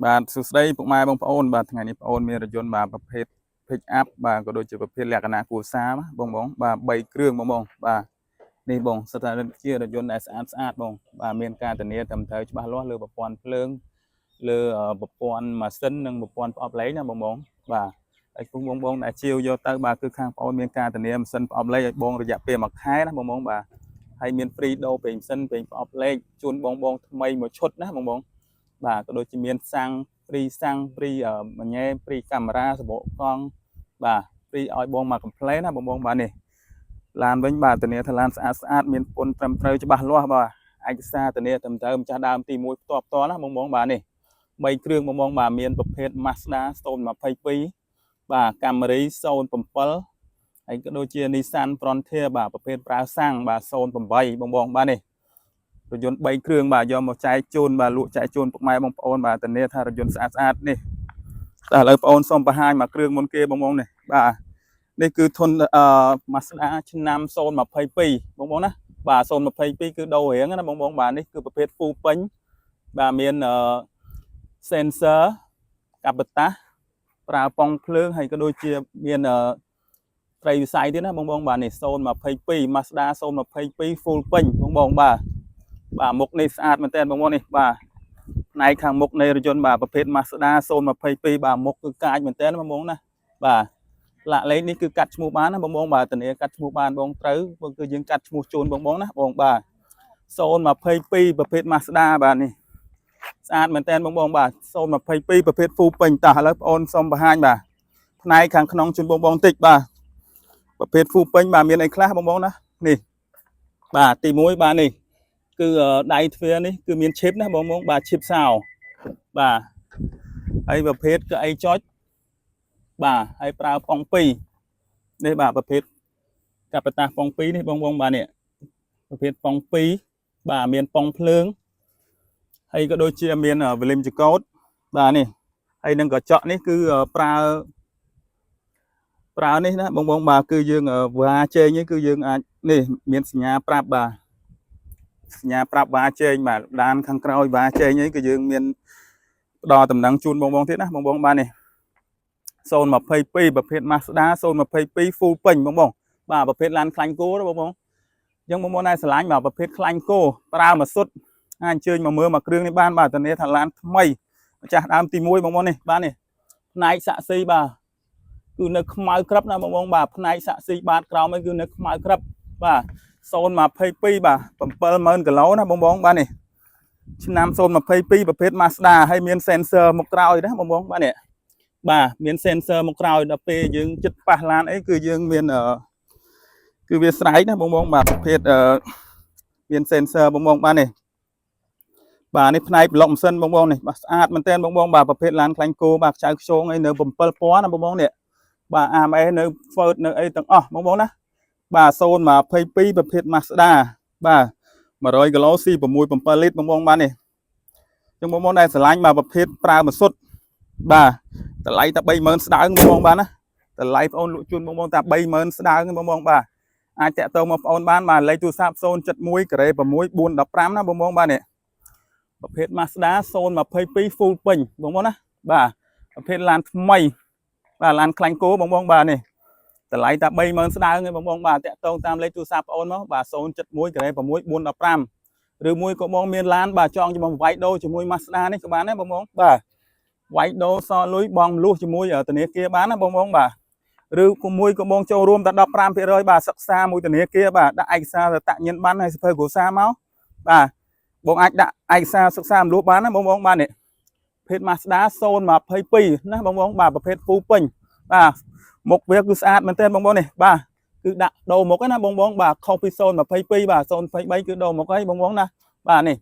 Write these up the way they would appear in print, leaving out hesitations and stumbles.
បាទសួស្តីពុកម៉ែបងប្អូនបាទថ្ងៃនេះបងប្អូនមានរថយន្តបាទប្រភេទ pick up បាទក៏ដូចជាប្រភេទលក្ខណៈគ្រួសារបងបងបាទ3គ្រឿងបងបងបាទនេះបងសិតតែជារថយន្តដែលស្អាតស្អាតបងបាទមានការធានាត្រឹមត្រូវច្បាស់លាស់លើប្រព័ន្ធភ្លើងលើប្រព័ន្ធម៉ាស៊ីននិងប្រព័ន្ធប្រអប់លេខណាបងបងបាទហើយពុកបងបងដែលជាវយកទៅបាទគឺខាងបងប្អូនមានការធានាម៉ាស៊ីនប្រអប់លេខឲ្យបងរយៈពេល1ខែណាបងបងបាទហើយមាន free ដូរប្រេងម៉ាស៊ីនប្រេងប្រអប់លេខជូនបងបងថ្មីមួយឈុតណាបងបងបាទក៏ដូចជាមានសាំង free សាំង free ម៉ញ៉េ free កាមេរ៉ាសបកកង់បាទ free ឲ្យបងមក complete ណាបងបងបាទនេះឡានវិញបាទធានាថាឡានស្អាតស្អាតមានពន្ធត្រឹមត្រូវច្បាស់លាស់បាទឯកសារធានាត្រឹមត្រូវម្ចាស់ដើមទី1ផ្ទាល់ផ្ទាល់ណាបងបងបាទនេះ3គ្រឿងបងបងបាទមានប្រភេទ Mazda 022បាទ Camry 07ហើយក៏ដូចជា Nissan Frontier បាទប្រភេទប្រើសាំងបាទ08បងបងបាទនេះរថយន្ត3គ្រឿងបាទយកមកចែកជូនបាទលក់ចែកជូនពុកម៉ែបងប្អូនបាទធានាថារថយន្តស្អាតស្អាតនេះតែឥឡូវបងប្អូនសូមបង្ហាញមួយគ្រឿងមុនគេបងបងនេះបាទនេះគឺធុនអឺ Mazda ឆ្នាំ022បងបងណាបាទ022គឺដូររៀងណាបងបងបាទនេះគឺប្រភេទ full ពេញបាទមានអឺ sensor កាបតាប្រើប៉ុងភ្លើងហើយក៏ដូចជាមានអឺត្រីវិស័យទៀតណាបងបងបាទនេះ022 Mazda 022 full ពេញបងបងបាទបាទមុខនេះស្អាតមែនទែនបងបងនេះបាទផ្នែកខាងមុខនៃរថយន្តបាទប្រភេទ Mazda 022បាទមុខគឺកាចមែនទែនបងបងណាបាទផ្លាកលេខនេះគឺកាត់ឈ្មោះបានណាបងបងបាទធានាកាត់ឈ្មោះបានបងត្រូវបងគឺយើងកាត់ឈ្មោះជូនបងបងណាបងបាទ022ប្រភេទ Mazda បាទនេះស្អាតមែនទែនបងបងបាទ022ប្រភេទ full ពេញតោះឥឡូវបងអូនសូមបង្ហាញបាទផ្នែកខាងក្នុងជូនបងបងតិចបាទប្រភេទ full ពេញបាទមានអីខ្លះបងបងណានេះបាទទី1បាទនេះគឺដៃទ្វារនេះគឺមាន chip ណាបងបងបាទ chip សោបាទហើយប្រភេទគឺអីចុចបាទហើយប្រើប៉ុង2នេះបាទប្រភេទកបតាប៉ុង2នេះបងបងបាទនេះប្រភេទប៉ុង2បាទមានប៉ុងភ្លើងហើយក៏ដូចជាមានវលីមចកោតបាទនេះហើយនឹងកញ្ចក់នេះគឺប្រើប្រើនេះណាបងបងបាទគឺយើងវ៉ាជែងនេះគឺយើងអាចនេះមានសញ្ញាប្រាប់បាទសញ្ញាប្រាប់វ៉ាជែងបាទដានខាងក្រោយវ៉ាជែងនេះគឺយើងមានផ្ដល់តំណែងជូនបងបងទៀតណាបងបងបាទនេះ022ប្រភេទ Mazda 022 full ពេញបងបងបាទប្រភេទឡានខ្លាញ់គោណាបងបងអញ្ចឹងបងប្អូនដែលស្រឡាញ់បាទប្រភេទខ្លាញ់គោប្រើមួយសុទ្ធអាចអញ្ជើញមកមើលមួយគ្រឿងនេះបានបាទធានាថាឡានថ្មីម្ចាស់ដើមទី1បងប្អូននេះបាទនេះផ្នែកសាក់ស៊ីបាទគឺនៅខ្មៅក្រឹបណាបងបងបាទផ្នែកសាក់ស៊ីបាទក្រោមនេះគឺនៅខ្មៅក្រឹបបាទ022បាទ70000គីឡូណាបងបងបាទនេះឆ្នាំ022ប្រភេទ Mazda ហើយមាន sensor មុខក្រោយណាបងបងបាទនេះបាទមាន sensor មុខក្រោយដល់ពេលយើងចិត្តប៉ះឡានអីគឺយើងមានអឺគឺវាស្រែកណាបងបងបាទប្រភេទអឺមាន sensor បងបងបាទនេះបាទនេះផ្នែកប្លុកម៉ាស៊ីនបងបងនេះបាទស្អាតមែនទែនបងបងបាទប្រភេទឡានខ្លាញ់គោបាទខ្ចៅខ្យងអីនៅ7000ណាបងបងនេះបាទ AMS នៅ Ford នៅអីទាំងអស់បងបងណាបាទ022ប្រភេទ Mazda បាទ100គីឡូស៊ី6 7លីត្របងបងបាទនេះចឹងបងបងដែលស្រឡាញ់បាទប្រភេទប្រើម៉ាស៊ុតបាទតម្លៃតែ30000ស្ដើងបងបងបាទណាតម្លៃបងអូនលក់ជូនបងបងតែ30000ស្ដើងបងបងបាទអាចតាក់ទងមកបងអូនបានបាទលេខទូរស័ព្ទ071ការ៉េ6 415ណាបងបងបាទនេះប្រភេទ Mazda 022 full ពេញបងបងណាបាទប្រភេទឡានថ្មីបាទឡានខ្លាញ់គោបងបងបាទនេះតម្លៃតែ30000ស្ដើងឯងបងបងបាទតាក់ទងតាមលេខទូរស័ព្ទបងអូនមកបាទ071ការ៉េ6 415ឬមួយក៏បងមានឡានបាទចង់ជាមួយវាយដូរជាមួយ Mazda នេះក៏បានដែរបងបងបាទវាយដូរសល់លុយបងលួសជាមួយធនាគារបានណាបងបងបាទឬក៏មួយក៏បងចូលរួមតែ15%បាទសិក្សាមួយធនាគារបាទដាក់ឯកសារតញ្ញាណប័ណ្ណហើយសភៅគ្រួសារមកបាទបងអាចដាក់ឯកសារសិក្សារំលោះបានណាបងបងបាទនេះភេទ Mazda 022ណាបងបងបាទប្រភេទ full ពេញបាទមុខវាគឺស្អាតមែនទែនបងបងនេះបាទគឺដាក់ដូរមុខណាបងបងបាទខុសពី022បាទ023គឺដូរមុខហើយបងបងណាបាទនេះ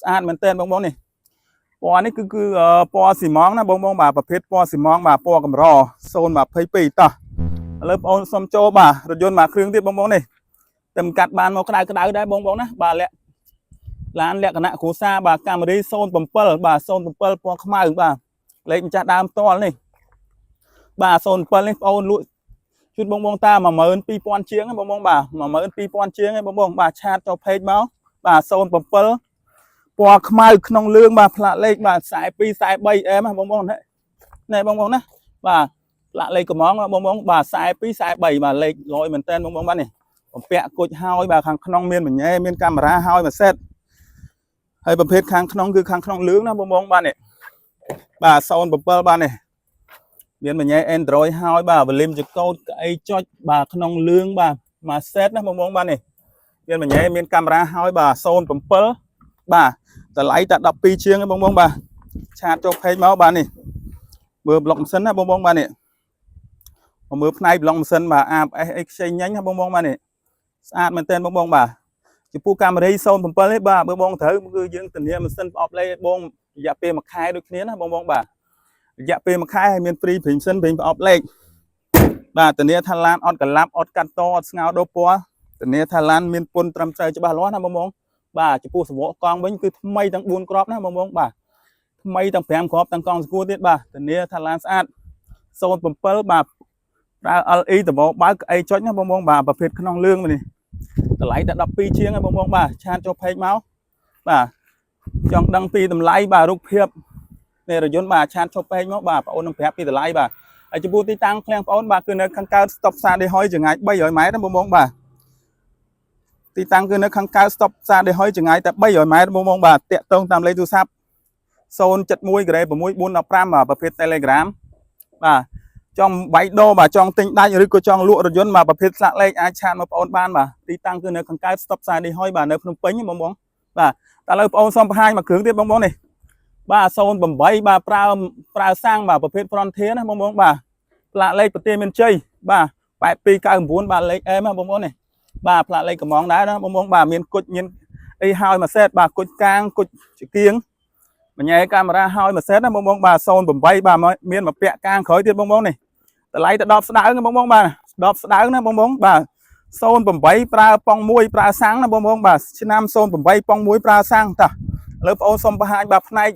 ស្អាតមែនទែនបងបងនេះពណ៌នេះគឺគឺពណ៌ស៊ីម៉ងណាបងបងបាទប្រភេទពណ៌ស៊ីម៉ងបាទពណ៌កម្រ022តោះឥឡូវបងអូនសុំចូលបាទរថយន្តមួយគ្រឿងទៀតបងបងនេះតែមិនកាត់បានមកក្តៅក្តៅដែរបងបងណាបាទលាក់ឡានលក្ខណៈគ្រួសារបាទ Camry 07បាទ07ពណ៌ខ្មៅបាទលេខម្ចាស់ដើមផ្ទាល់នេះបាទ07នេះបងអូនលក់ជូនបងបងតា12000ជាងបងបងបាទ12000ជាងឯងបងបងបាទ chat ចូល page មកបាទ07 ពណ៌ខ្មៅក្នុងលឿងបាទផ្លាកលេខបាទ42 43អែមបងបងណាណែបងបងណាបាទផ្លាកលេខកំងបងបងបាទ42 43បាទលេខលយមែនតើបងបងបាទនេះបំពាក់គុជហើយបាទខាងក្នុងមានមញ៉េមានកាមេរ៉ាហើយមួយសេតហើយប្រភេទខាងក្នុងគឺខាងក្នុងលឿងណាបងបងបាទនេះបាទ07បាទនេះមានមញ៉េ Android ហើយបាទ volume ចកោតក្អីចុចបាទក្នុងលឿងបាទមួយសេតណាបងបងបាទនេះមានមញ៉េមានកាមេរ៉ាហើយបាទ07បាទតម្លៃតែ12ជាងឯងបងបងបាទ chat ចូល page មកបាទនេះមើលប្លុកម៉ាស៊ីនណាបងបងបាទនេះមកមើលផ្នែកប្លុកម៉ាស៊ីនបាទ ABS អីខ្ចីញញណាបងបងបាទនេះស្អាតមែនទែនបងបងបាទចំពោះកាមេរី07នេះបាទបើបងត្រូវគឺយើងធានាម៉ាស៊ីនប្រអប់លេខឲ្យបងរយៈពេល1ខែដូចគ្នាណាបងបងបាទរយៈពេល1ខែហើយមាន free ព្រីម៉ាស៊ីនព្រីប្រអប់លេខបាទធានាថាឡានអត់កឡាប់អត់កាត់តអត់ស្ងោរដូរពណ៌ធានាថាឡានមានពន្ធត្រឹមត្រូវច្បាស់លាស់ណាបងបងបាទចំពោះសបកកង់វិញគឺថ្មីទាំង4គ្រាប់ណាបងបងបាទថ្មីទាំង5គ្រាប់ទាំងកង់សកួរទៀតបាទធានាថាឡានស្អាត07បាទប្រើ LE ដបបើកអីចុចណាបងបងបាទប្រភេទក្នុងលឿងនេះតម្លៃតែ12ជាងណាបងបងបាទ chat ចូល page មកបាទចង់ដឹងពីតម្លៃបាទរូបភាពនៃរថយន្តបាទ chat ចូល page មកបាទបងអូននឹងប្រាប់ពីតម្លៃបាទហើយចំពោះទីតាំងឃ្លាំងបងអូនបាទគឺនៅខាងកើតស្តុបផ្សារដេហុយចម្ងាយ300ម៉ែត្រណាបងបងបាទទីតាំងគឺនៅខាងកើតស្តុបផ្សារដេហុយចម្ងាយតែ300ម៉ែត្របងបងបាទតាក់ទងតាមលេខទូរស័ព្ទ071ក្រេ6415បាទប្រភេទ Telegram បាទចង់វាយដូរបាទចង់ទិញដាច់ឬក៏ចង់លក់រថយន្តបាទប្រភេទស្លាកលេខអាច chat មកបងអូនបានបាទទីតាំងគឺនៅខាងកើតស្តុបផ្សារដេហុយបាទនៅភ្នំពេញបងបងបាទតែឥឡូវបងអូនសូមបង្ហាញមួយគ្រឿងទៀតបងបងនេះបាទ08បាទប្រើប្រើសាំងបាទប្រភេទ Frontier ណាបងបងបាទផ្លាកលេខប្រទេសមានជ័យបាទ8299បាទលេខអែមបងប្អូននេះបាទផ្លាកលេខកំងដែរណាបងបងបាទមានគុជមានអីហើយមួយសេតបាទគុជកាងគុជចង្គៀងមញ៉ែកាមេរ៉ាហើយមួយសេតណាបងបងបាទ08បាទមានមកពាក់កាងក្រោយទៀតបងបងនេះតម្លៃទៅ10ស្ដើងណាបងបងបាទ10ស្ដើងណាបងបងបាទ08ប្រើប៉ុង1ប្រើសាំងណាបងបងបាទឆ្នាំ08ប៉ុង1ប្រើសាំងតោះឥឡូវបងអូនសុំបង្ហាញបាទផ្នែក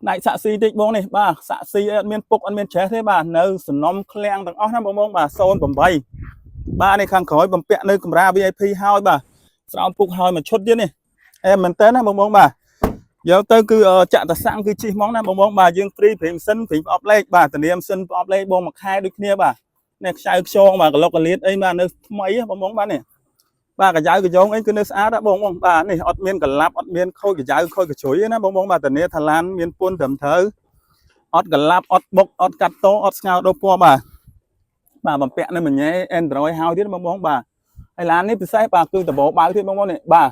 ផ្នែកសាក់ស៊ីតិចបងនេះបាទសាក់ស៊ីអត់មានពុកអត់មានច្រេះទេបាទនៅសំណុំឃ្លាំងទាំងអស់ណាបងបងបាទ08បាទនេះខាងក្រោយបំពាក់នៅកម្រា VIP ហើយបាទស្រោមពុកហើយមួយឈុតទៀតនេះអែមែនតើណាបងបងបាទយកទៅគឺចាក់តសាំងគឺជីហ្មងណាបងបងបាទយើង free ព្រីម៉ាស៊ីនព្រីប្រអប់លេខបាទធានាម៉ាស៊ីនប្រអប់លេខបងមួយខែដូចគ្នាបាទនេះខ្ចៅខ្យងបាទកលុកកលៀតអីបាទនៅថ្មីបងបងបាទនេះបាទកាយ៉ៅកាយ៉ងអីគឺនៅស្អាតណាបងបងបាទនេះអត់មានកលាប់អត់មានខូចកាយ៉ៅខូចកជ្រុយទេណាបងបងបាទធានាថាឡានមានពន្ធត្រឹមត្រូវអត់កលាប់អត់បុកអត់កាត់តអត់ស្ងោរដូរពណ៌បាទបាទបំពាក់នៅមញ៉េ Android ហើយទៀតបងបងបាទហើយឡាននេះពិសេសបាទគឺដបបើកទៀតបងបងនេះបាទ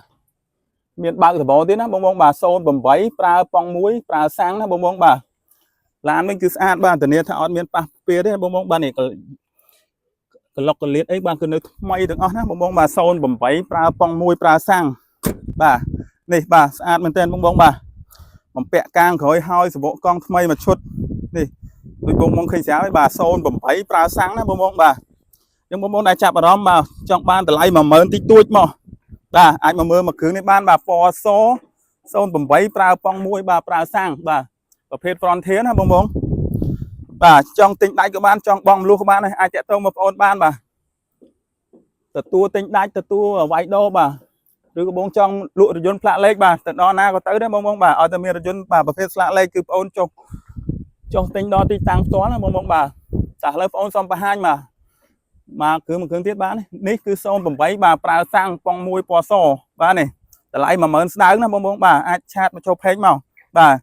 មានបើកដបទៀតណាបងបងបាទ08ប្រើប៉ុង1ប្រើសាំងណាបងបងបាទឡានវិញគឺស្អាតបាទធានាថាអត់មានប៉ះពៀទេបងបងបាទនេះកលុកកលៀតអីបាទគឺនៅថ្មីទាំងអស់ណាបងបងបាទ08ប្រើប៉ុង1ប្រើសាំងបាទនេះបាទស្អាតមែនទែនបងបងបាទបំពាក់កាងក្រោយហើយសបកកង់ថ្មីមួយឈុតនេះដូចបងបងឃើញស្រាប់ហើយបាទ08ប្រើសាំងណាបងបងបាទយើងបងបងដែលចាប់អារម្មណ៍បាទចង់បានតម្លៃ10000តិចតួចមកបាទអាចមកមើលមួយគ្រឿងនេះបានបាទពណ៌ស08ប្រើប៉ុង1បាទប្រើសាំងបាទប្រភេទ Frontier ណាបងបងបាទចង់ទិញដាច់ក៏បានចង់បងមលុះក៏បានដែរអាចតាក់ទងមកបងប្អូនបានបាទទទួលទិញដាច់ទទួលវាយដូរបាទឬក៏បងចង់លក់រថយន្តផ្លាកលេខបាទទៅដល់ណាក៏ទៅដែរបងបងបាទឲ្យតែមានរថយន្តបាទប្រភេទស្លាកលេខគឺបងអូនចុះចុះទិញដល់ទីតាំងផ្ទាល់ណាបងបងបាទចាឥឡូវបងអូនសូមបង្ហាញបាទមកគ្រឿងមួយគ្រឿងទៀតបាទនេះគឺ08បាទប្រើសាំងប៉ុង1ពណ៌សបាទនេះតម្លៃ10000ស្ដើងណាបងបងបាទអាច chat មកចូល page មកបាទ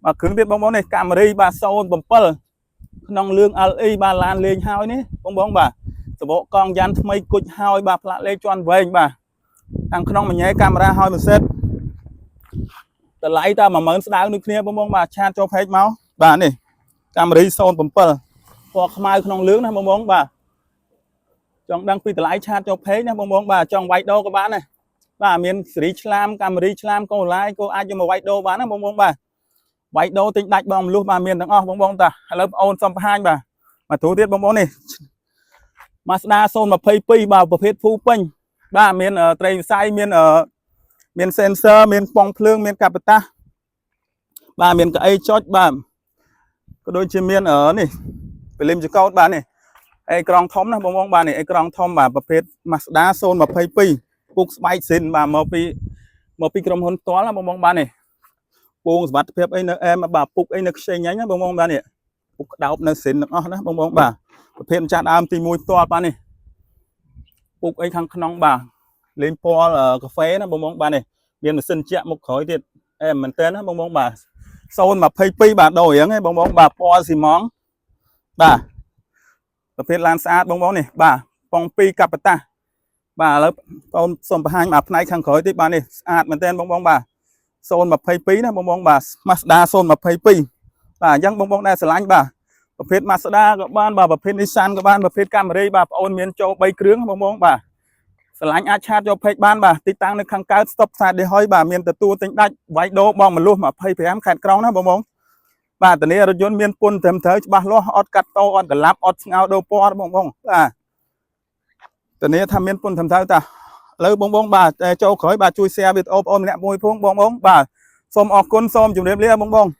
មកគ្រឿងទៀតបងបងនេះកាមេរីបាទ07ក្នុងលឿង LE បាទឡានលេងហើយនេះបងបងបាទសបកកង់យ៉ាន់ថ្មីគុជហើយបាទផ្លាកលេខជាន់វែងបាទខាងក្នុងមញ៉ែកាមេរ៉ាហើយមួយសេតតម្លៃតែ10000ស្ដើងដូចគ្នាបងបងបាទ chat ចូល page មកបាទនេះកាមេរី07ពណ៌ខ្មៅក្នុងលឿងណាបងបងបាទចង់ដឹងពីតម្លៃ chat ចូល page ណាបងបងបាទចង់វាយដូរក៏បានដែរបាទមានសេរីឆ្លាមកាមេរីឆ្លាមកូឡាយក៏អាចយកមកវាយដូរបានណាបងបងបាទវាយដូរទិញដាច់បងមលុះបាទមានទាំងអស់បងបងតាឥឡូវបងអូនសុំបង្ហាញបាទមកទូទៀតបងបងនេះ Mazda 022បាទប្រភេទភូពេញបាទមានត្រីវិស័យមានមាន sensor មានប៉ុងភ្លើងមានកាបតាសបាទមានកៅអីចុចបាទក៏ដូចជាមាននេះពលីមចកោតបាទនេះអេក្រង់ធំណាបងបងបាទនេះអេក្រង់ធំបាទប្រភេទ Mazda 022ពុកស្បែកស៊ីនបាទមកពី មកពីក្រុមហ៊ុនផ្ទាល់ណាបងបងបាទនេះពងសុវត្ថិភាពអីនៅអែមបាទពុកអីនៅខ្ចីញ៉ាញ់ណាបងបងបាទនេះពុកក្តោបនៅសិនទាំងអស់ណាបងបងបាទប្រភេទម្ចាស់ដើមទី1ផ្ទាល់បាទនេះពុកអីខាងក្នុងបាទលេងពណ៌កាហ្វេណាបងបងបាទនេះមានម៉ាស៊ីនជាក់មុខក្រោយទៀតអែមមែនតើណាបងបងបាទ022បាទដូររៀងឯងបងបងបាទពណ៌ស៊ីម៉ងបាទប្រភេទឡានស្អាតបងបងនេះបាទប៉ុង2កប្បតាបាទឥឡូវបងសូមបង្ហាញមកផ្នែកខាងក្រោយតិចបាទនេះស្អាតមែនតើបងបងបាទ022ណាបងបងបាទ Mazda 022បាទអញ្ចឹងបងបងដែលស្រឡាញ់បាទប្រភេទ Mazda ក៏បានបាទប្រភេទ Nissan ក៏បានប្រភេទ Camry បាទបងអូនមានចូល3គ្រឿងបងបងបាទស្រឡាញ់អាច chat យក page បានបាទទីតាំងនៅខាងកើត stop ផ្សារដេហុយបាទមានទទួលទិញដាច់វាយដូបងមលុះ25ខេត្តក្រុងណាបងបងបាទធានារថយន្តមានពន្ធត្រឹមត្រូវច្បាស់លាស់អត់កាត់តោអត់ក្លាប់អត់ស្ងោដូរពណ៌បងបងបាទធានាថាមានពន្ធត្រឹមត្រូវតាឥឡូវបងបងបាទចូលក្រោយបាទជួយ share វីដេអូបងអូនម្នាក់មួយផងបងបងបាទសូមអរគុណសូមជម្រាបលាបងបង។